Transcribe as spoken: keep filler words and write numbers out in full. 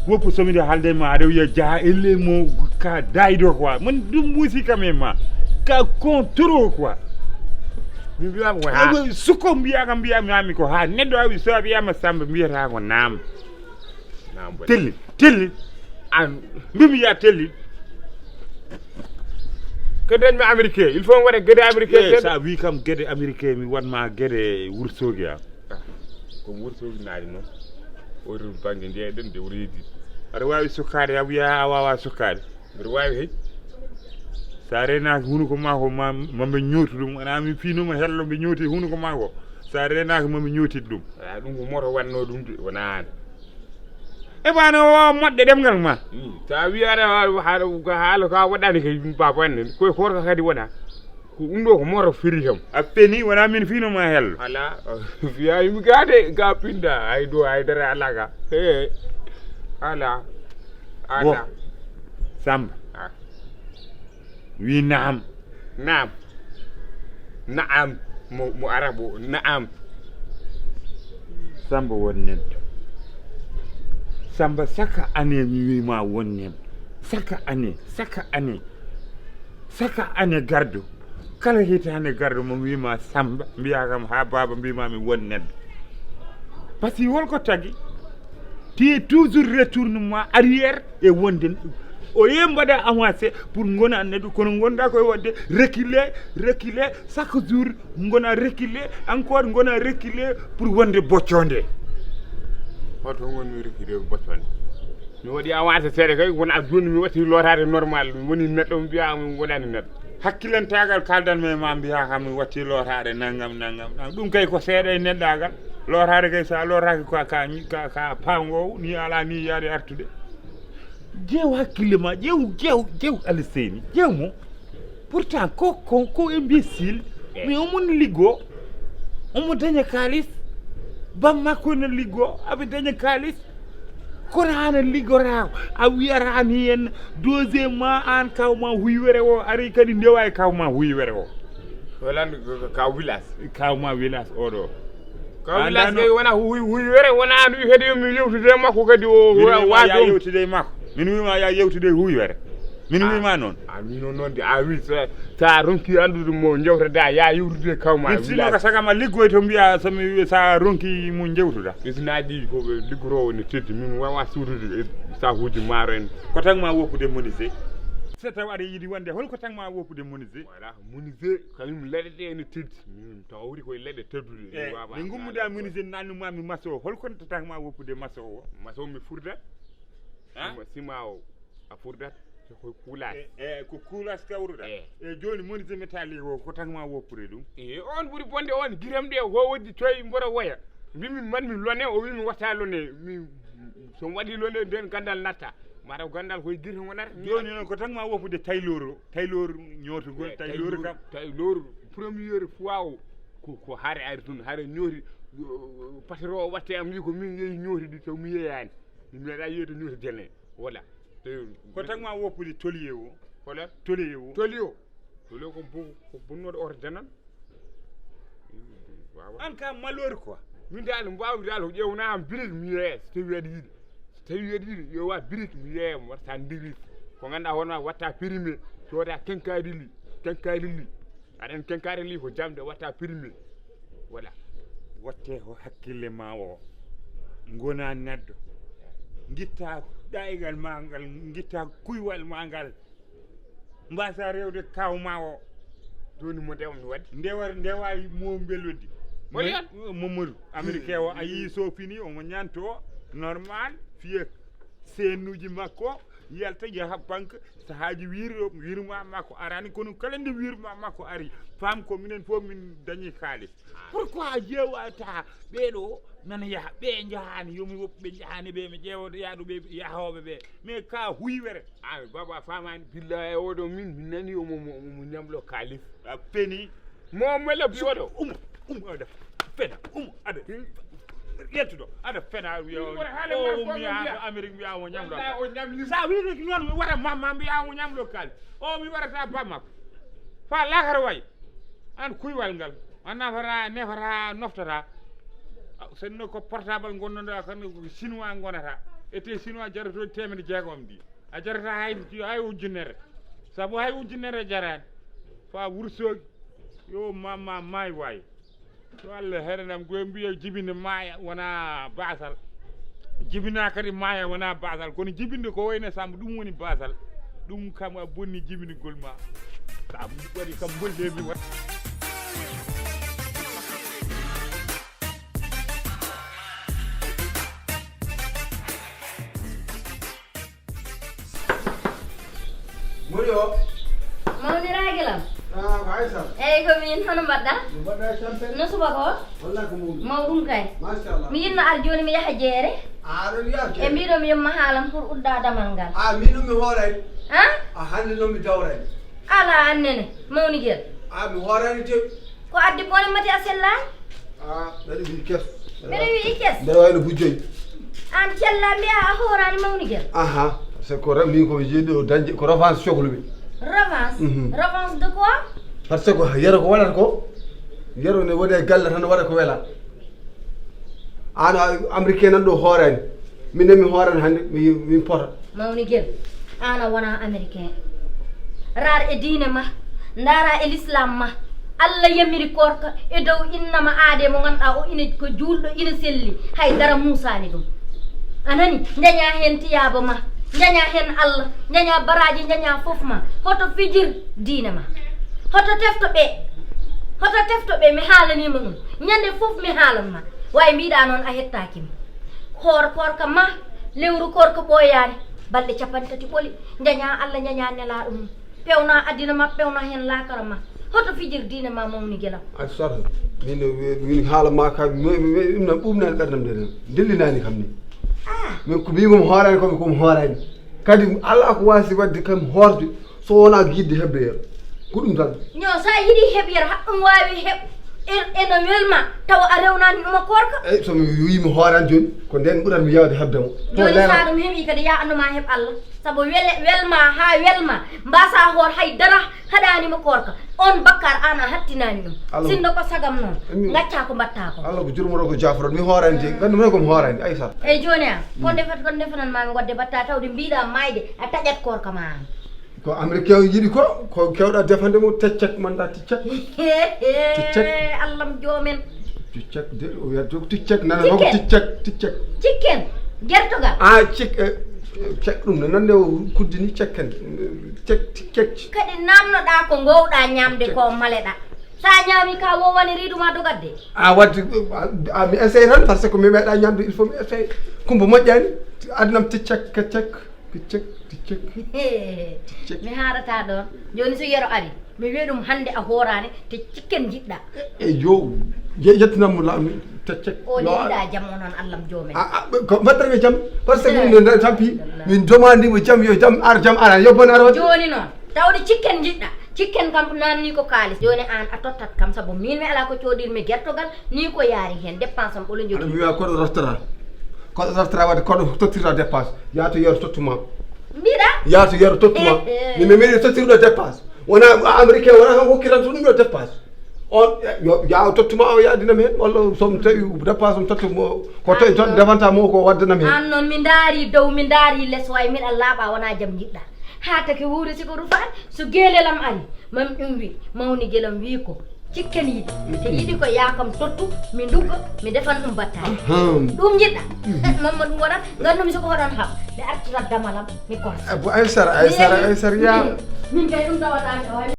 Woppu somi de halde ma aɗa wiya jaha elle mo ka daydo quoi. Mon ɗum musi quand même ma. Ka contrôle quoi. Mi mbiya ko ha. Suko mbiya kam mbiya mi ami ko ha neddo awi so mbiya ma samba mbiyata ko nam. Nam. Telli, telli. An. Mbimi ya telli. Ko dañmi américain, il faut mi waɗa gede américain. Eh, sa wi kam gede américain mi wanma gede wursogi am. Ah, ko wursogi naali noon. O ri bangge nde den de wuridi. Aɗa wawi sukkade a wiya a wawa sukkade. Mbiɗa wawi hay. Sa renaki hunuko ma ko ma mambe ñowtu ɗum ana mi finuma hello mbe ñowti hunuko ma ko. Sa renaki mambe ñowti ɗum. Ala ɗum ko moto wanno ɗum de wona an. E bano o moɗɗe ɗemgal ma. Hmm, sa wi aɗa haala ka waɗani kay baba en koye korka kadi wona. Ko ɗum ɗo ko moto firi kam. A peni wona min fino ma hello. Ala. Fiya yimi ga de ga pinda ay do ay dara ala ga. He. Ala. Ala. Samba. Ah. Wi naam. Naam. Naam. Mo, mo arabo naam. Samba won neddo. Samba saka ane mi wi ma won neddo. Saka ane saka ane. Saka ane gardo. Kala hitande gardo mo wima samba mbiya kam ha baba mbima mi won neddo. Parce que holko tagi? Tu es toujours retournement arrière e wonde o ye mbaɗa avancé pour gona neddo kono gonda koye wadde reculer reculer chaque jour gona reculer encore gona reculer pour wonde bocconde. Hoto gonmi reculer bocconde? Mi waɗi avancé seeɗa kay wona joni mi watti lotade normal mi woni neɗɗo mi mbiya mi wonani neɗɗo. Hakkilantagal kaldan me ma mbiya kam mi watti lotade nangam nangam ɗum kay ko seeɗa e neɗɗagal. Lotade kay sa lotaki ka ka ka pangowo ni ala ni yaade artude. Ƴeew hakkille ma ƴeew ƴeew ƴeew Alseyni ƴeew mo. Pourtant ko ko ko imbécile. Mais omo liggo omo daña kalis. Bam makko no liggo aɓe daña kalis. Kono hana liggora a wiyata ni en deuxième ma an kawma huywere o ari kadi ndewa e kawma huywere o. Holan ka village. Kawma village oɗo. Ka village kay wona huywere wona an wi kadi mi yewtude makko kadi o wa yewtude makko. Min wima ya yewtude huywere. Min wima noon. A min noon noon de a wi sa ronki andude mo jewtata ya yewtude kawma. Min sino ka sagama liggoy to mbiya somi sa ronki mo jewtuda. Isinaji ko ɓe liggorowo ne teddi min wawa suudude e sahuji maaro en. Ko tan ma woppude moni sey. So taw aɗa yiɗi wonde holko tan ma woppude moni sey? Voilà moni sey kañum leɗɗe ɗe ne teddi. Min tawri koye leɗɗe tedduɗe. Eyi min gummuda mini sen nannu ma mi maso hol kon tatang ma woppude maso o? Maso mi furdat. Sima o a furdat. Ko kulas e ko kulas kawruda. E joni moni sen metali o ko tang ma woppude ɗum? E on ɓuri bonde on giram ɗe o woddi toy mboro woya. Mbimi man mi lone o wimi watta lone mi. Somi waɗi lone nden gandal natta. Mataw gandal koye girta wonata. Joni noon ko tan ma woppude taylor o taylor ñootugol taylor kam. Taylor première fois o ko ko hare ari tun hare ñooti. Patron o watte am wi ko min yeeyi ñooti ɗi taw mi yeeyani. Mi meeɗa yeeyde ñooti jene wala. Ko tan ma woppude tolier o. Wala tolier o tolier o. Tolier ko ko bonnoɗo oto janan. An ka malori quoi. Min dal mbawi dal ko ƴewna am birik mi yeeya so tawi aɗa yiɗi. So tawi aɗa yiɗi ƴeewa birik mi yeeya mi watta ndewis. Ko ganduɗa hono watta périmé. Cooda kenkarili. Kenkarili aɗen kenkarili ko jamde watta périmé. Voilà. Watte ko hakkille ma o gona neddo gitta ɗayigal ma ngal gitta kuywal ma ngal. Mbasa rewde kawma o. Joni mo ndewa mi wadde ndewar ndewa mo mbeloddi. Moɗon? Mamadou américain o a yii so fini omo ñanto normal fiye senuji makko. Yalta yaha banque sahaji wiri wirma makko arani kono kala nde wirma makko ari. Fam ko minen fof min dañi kalis. Pourquoi a ƴeewata ɓeeɗo nana yaha ɓe njahani yomi woppu ɓe njahani ɓe mi ƴeewa yaɗuɓe yahooɓe ɓe mais ka huywere. An baba famani billahi oɗo min mi nani omo mo ñamlo kalis. A peni. Mo mela bi oɗo. Um um aɗa fena um aɗa yettuɗo aɗa fena wiya o mi yaha ko amérique mbiya omo ñamlo. Sa wini noon mi wara mamma mbiya omo ñamlo kalis o mi warata bammakko. Fa lakara way. An kuywal ngal a nafata nefata noftata. Senno ko portable gonnoɗa kan ko chinois gonata. Ete chinois jarata teemedde jeegom ɗi. A jarata hay, hay ujunere. Sabu hay ujunere jarani. Fa wursoogi. Yo mama may way. Yo Allah heranam goye mbiya jibinde maaya wona basal. Jibina kadi maaya wona basal. Kono jibinde ko wayno Samba ɗum woni basal. Ɗum kam a bonni jibinigol ma. Sa waɗi kam bolle mi wa- Moni o? Mawniraaki lam? Ah, ko Aysata. Eyi, ko min. Hono mbaɗɗa? Mi mbaɗɗa e tampere. No subaka o? Wallahi ko mawɗum. Mawɗum kay. Machallah. Mi yinno ar jooni mi yaha jeere. Ah, aɗa yiɗi ar jeere? E mbiɗo mi yomma haalam pour udda damal ngal. Ah, min ɗum mi hoorani. Ah? Ah, hannde noon mi dawrani. Ala annene, mawnigel. Ah, mi hoorani de. Ko addi bone mati a sellaani? Ah, mbeɗa wiyi kes. Mbeɗa wiyi kes? Mbeɗa wayno bujjoy. Aan cella mbiya a hooraani mawnigel. Aha, c'est que re-, min ko mi jiiɗo dañde ko revanche cohlumi. Revanche? Mhm. Revanche de quoi? Parce que yero ko waɗata ko, yero ne woni e galle tan waɗa ko wela. Aan a américain nan ɗo hooraani. Min ne mi hooran hannde mi, min pota. Mawnigel, aan a wona américain. Raar e diine ma, ndaara e l'islam ma. Allah yamiri koorka e dow innama aade mo ngannduɗaa o ina ko juulɗo ina selli. Hay dara muusaani ɗum. A nani? Njañaa heen tiyaaba ma, njañaa heen Allah, njañaa baraaji, njañaa fof ma. Hoto fijir diine ma. Hoto tefto ɓe. Hoto tefto ɓe, mi haalaniima ɗum. Ñande fof mi haalan ma. Way mbiɗa noon a hettaaki mi. Hoor koorka ma, lewru koorka ɓooyaani. Balɗe capanɗe tati ɓoli. Njañaa Allah, njañaa nelaaɗo mum. Pewnaa addina ma, pewnaa heen laakara ma. Hoto fijir diine ma mawni gelam. A sor, min, min haala ma ka, mi, mi, mi, ɗum nan ɓuuɓnaani ɓerdam de, ndillinaani kam ni. Ah. Min ko mbiymi mi hooraani, ko mi, ko mi hooraani. Kadi alaa ko waasi waɗde kam hoorde, so wonaa ko yiɗde heɓde yero. Ko ɗum tan. No, so a yiɗi heɓ yero, haɗ ɗum waawi heɓ, en, eno welma, tawa a rewnaani ɗum e koorka. Eyi, so mi wii mi hooraani jooni, ko ndeen ɓurat mi yawde heɓde mo. To jooni leela. So a ɗum heɓi kadi, ya anndu ma heɓ Allah. Sabu wele, welma haa welma, mbasa hoor hay dara haɗaani mo koorka. On bakkar aan a hattinaani ɗum. Allah. Sinno ko sagam noon, min ngacca ko mbatta ko. Allah ko jurmoro ko jaforo. Mi hoorani de, nganndu mi ko mi hoorani, Aysata. Eyi jooni a, ko ndefat-, ko ndefanan ma mi wadde mbatta tawde mbiɗa mayde, a taƴat koorka ma aan. Ko américain o yiɗi ko, ko kewɗa defande mo, teccet manda ticcet. Ticcet. Allam joomen. Ticcet de, o wiyata ko ticcet, nana ko ticcet, ticcet. Cikken, gertogal. Ah, cik, eh, cek ɗum ne nande o kuddini cekken. Cek, ticcet. Kadi namnoɗa ko gowɗa ñamde ko maleɗa. Sa ñami ka wowani riidu ma dogat de. A wadde, a, a, mi essaye tan parce que mi meeɗa ñamde, il faut mi essaye. Kumba moƴƴani, adnam ticcek, keccek. Ticcek, ticcek. Ticcek. Mi haarata ɗon. Joni so yero ari, mi wiya ɗum hannde a hooraani, te cikken njiɗɗa. E yo, ye-, yettinam mo laami, ticcek. O de yiɗa jam o noon, Allam joomen. A, a, ko mbaɗɗon e jam? Parce que min no tampi, min demandimo jam, yo jam ar, jam ara, yo bon ar waɗ. Joni noon, tawde cikken njiɗɗa, cikken kam namni ko kaalis. Joni aan a tottat kam, sabu min mi ala ko coɗirmi gertogal, ni ko yaari heen, dépense am ɓolo jogii. Aɗa wiya koɗo roftata. Koɗo roftata wadde koɗo tottirta dépense. Yaa to yeru tottuma. Mbiɗa? Yaa to yeru tottuma. Min mi meeɗi tottirɗo dépense. Wona américain, wona kanko hokkitan to ɗum ɗo dépense. On, yo, yaa o tottuma, o yaadinam heen, walla so mi tawi dépense o mi tottuma, ko tawi toon defanta mo ko waddanam heen. Aan noon mi ndaari dow, mi ndaari les, way mbiɗa laaɓa, wona jam njiɗɗa. Haa taki wuuri siko rufaani, so geelelam ari, mam ɗum wi, mawni gelam wi ko cikken yiɗi. Te yiɗi ko yaakam tottu, mi ndugga, mi defan ɗum battaani. Ahan. Ɗum njiɗɗa. Mamma ɗum waɗat, nganndu mi soko hoɗon haɓ, mi artirat damalam, mi korsa. Abu Aysara, Aysara, Aysara, yaa. Min kay ɗum tawataani, o